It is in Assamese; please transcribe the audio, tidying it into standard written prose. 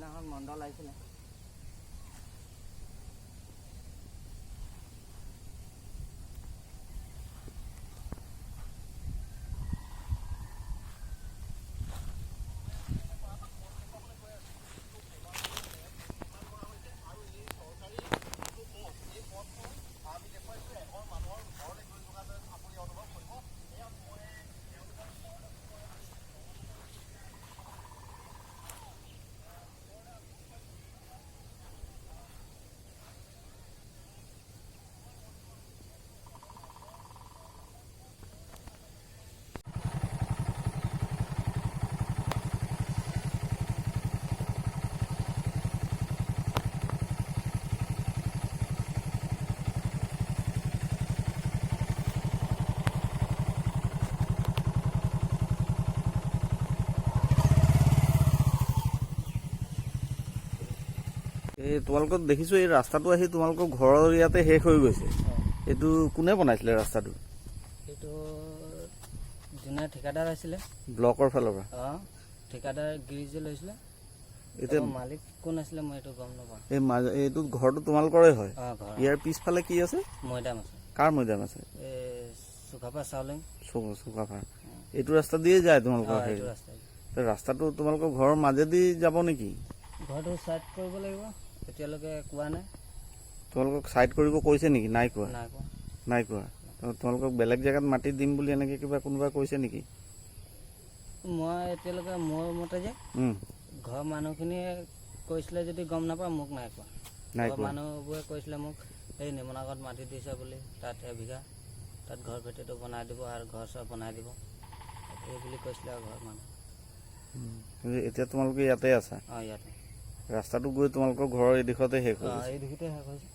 সেইদিনাখন মণ্ডল আহিছিলে। এই তোমালোকক দেখিছোঁ, এই ৰাস্তাটো আহি তোমালোকৰ ঘৰৰ ইয়াতে শেষ হৈ গৈছে। এইটো কোনে বনাইছিলে ৰাস্তাটো? এইটো যোনে ঠিকাদাৰ আছিলে। ব্লকৰ ফালৰ পৰা? অঁ, ঠিকাদাৰ গিৰিজে লৈছিলে। এতিয়া তাৰপৰা মালিক কোন আছিলে মই এইটো গম নাপাওঁ। এই মাজ এইটো ঘৰটো তোমালোকৰে হয়? অঁ, ঘৰ। ইয়াৰ পিছফালে কি আছে? মৈদাম আছে। কাৰ মৈদাম আছে? এই চুকাফা চাউলেং। চুকাফাৰ। এইটো ৰাস্তা দিয়ে যায় তোমালোকৰ? অঁ, হেৰি এইটো ৰাস্তাই। তো ৰাস্তাটো তোমালোকৰ ঘৰৰ মাজেদি যাব নেকি? ঘৰটো চাইড কৰিব লাগিব, এতিয়ালৈকে কোৱা নাই। তোমালোকক ছাইড কৰিব কৈছে নেকি? নাই কোৱা? নাই কোৱা। নাই কোৱা। তো তোমালোকক বেলেগ জেগাত মাটি দিম বুলি এনেকৈ কিবা কোনোবাই কৈছে নেকি? মই এতিয়ালৈকে মোৰ মতে যে ঘৰৰ মানুহখিনিয়ে কৈছিলে যদি গম নাপাওঁ, মোক নাই কোৱা। নাই ঘৰৰ কোৱা। মানুহবোৰে কৈছিলে মোক, এই নিমনাগত মাটি দিছে বুলি, তাত এবিঘা, তাত ঘৰ ভেটিটো বনাই দিব আৰু ঘৰ চৰ বনাই দিব, এই বুলি কৈছিলে আৰু ঘৰৰ মানুহ। কিন্তু এতিয়া তোমালোকে ইয়াতে আছা? অঁ, ইয়াতে। ৰাস্তাটো গৈ তোমালোকৰ ঘৰৰ এই দিশতে শেষ হৈ অঁ, গৈছে? এই দিশতে শেষ হৈছে।